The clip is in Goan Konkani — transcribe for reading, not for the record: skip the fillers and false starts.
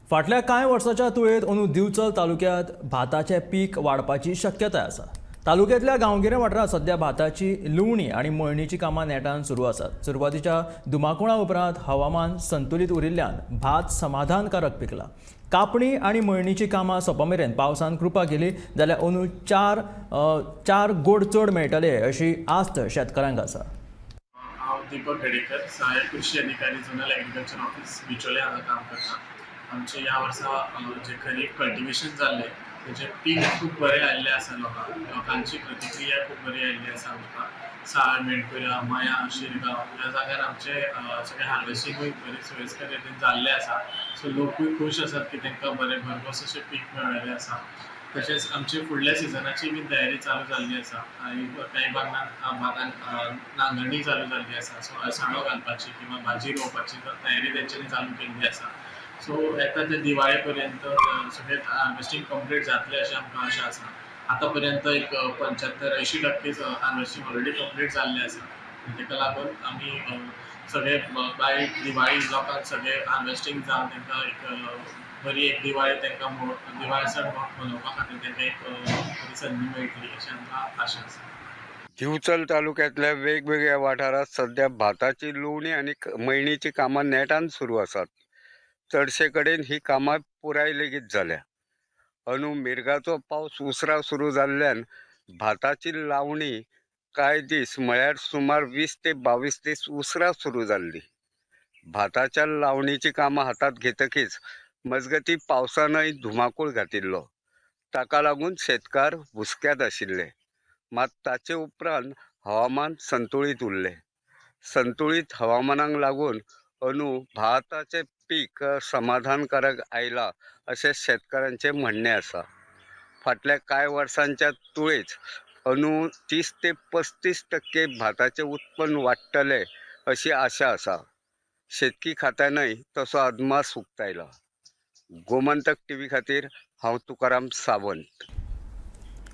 फाटल्या कांय वर्साच्या तुळेंत अंदू दिवचल तालुक्यांत भाताचें पीक वाडपाची शक्यताय आसा. तालुक्यांतल्या गांवगिऱ्या वाठारांत सध्या भाताची लुवणी आनी मळणीचीं कामां नेटान सुरू आसात. सुरवातीच्या धुमाकुळा उपरांत हवामान संतुलीत उरिल्ल्यान भात समाधानकारक पिकला. कापणी आनी मळणीचीं कामां सोंपा मेरेन पावसान कृपा केली जाल्यार अंदू चार गोड चड मेळटले अशी आस्त शेतकारांक आसा. हांव दीपक गडेकर, सहाय्यक कृषी अधिकारी, झोनल एग्रीकल्चर ऑफिस, बिचोले हांगा काम करता. आमचे ह्या वर्सा जे खरीप कल्टिवेशन जाल्लें, तेजें पीक खूब बरें आयिल्लें आसा. लोकांची प्रतिक्रिया खूब बरी आयिल्ली आसा आमकां. साळ, मेणकुरा, मयां, शिरगांव ह्या जाग्यार आमचें सगळें हार्वेस्टिंगूय बरें सोयिस्कर रितीन जाल्लें आसा. सो लोकूय खूश आसात की तांकां बरें भरघोस अशें पीक मेळ्ळेलें आसा. तशेंच आमचे फुडल्या सिजनाची बी तयारी चालू जाल्ली आसा आनी कांय भागान नांगरणी चालू जाल्ली आसा. सो अळसाणो घालपाची किंवा भाजी रोवपाची तयारी तेंच्यांनी चालू केल्ली आसा. सो येता ते दिवाळे पर्यंत सगळें हार्वेस्टींग कंप्लीट जातलें अशें आमकां आशा आसा. आतां पर्यंत एक 75-80% हार्वेस्टींग ऑलरेडी कंप्लीट जाल्लें आसा. ताका लागून आमी सगळे बाय दिवाळी लोकांक सगळें हार्वेस्टींग जावन तांकां एक बरी एक दिवाळी, तांकां दिवाळी सण मनोवपा खातीर तांकां एक बरी संदी मेळटली अशें आमकां आशा आसा. दिवचल तालुक्यांतल्या वेगवेगळ्या वाठारांत सध्या भाताची लुवणी आनी मळणीची कामां नेटान सुरू आसात. चडशे कडेन ही कामां पुराय लेगीत जाल्या. अंदू मिर्गाचो पावस उसरां सुरू जाल्ल्यान भाताची लावणी कांय दीस, म्हळ्यार सुमार 20 ते 22 दीस उसरां सुरू जाल्ली. भाताच्या लावणीची कामां हातांत घेतकीच मजगती पावसानय धुमाकूळ घातिल्लो. ताका लागून शेतकार हुस्क्यांत आशिल्ले. मात ताचे उपरांत हवामान संतुळीत उरलें. संतुळीत हवामानाक लागून अंदू भाताचें पीक समाधानकारक आयलां अशें शेतकारांचें म्हणणें आसा. फाटल्या कांय वर्सांच्या तुळेंत अंदू 30 ते 35% भाताचें उत्पन्न वाडटलें अशी आशा आसा. शेतकी खात्यानय तसो अदमास उक्तायला. गोमंतक टीव्ही खातीर हांव तुकाराम सावंत.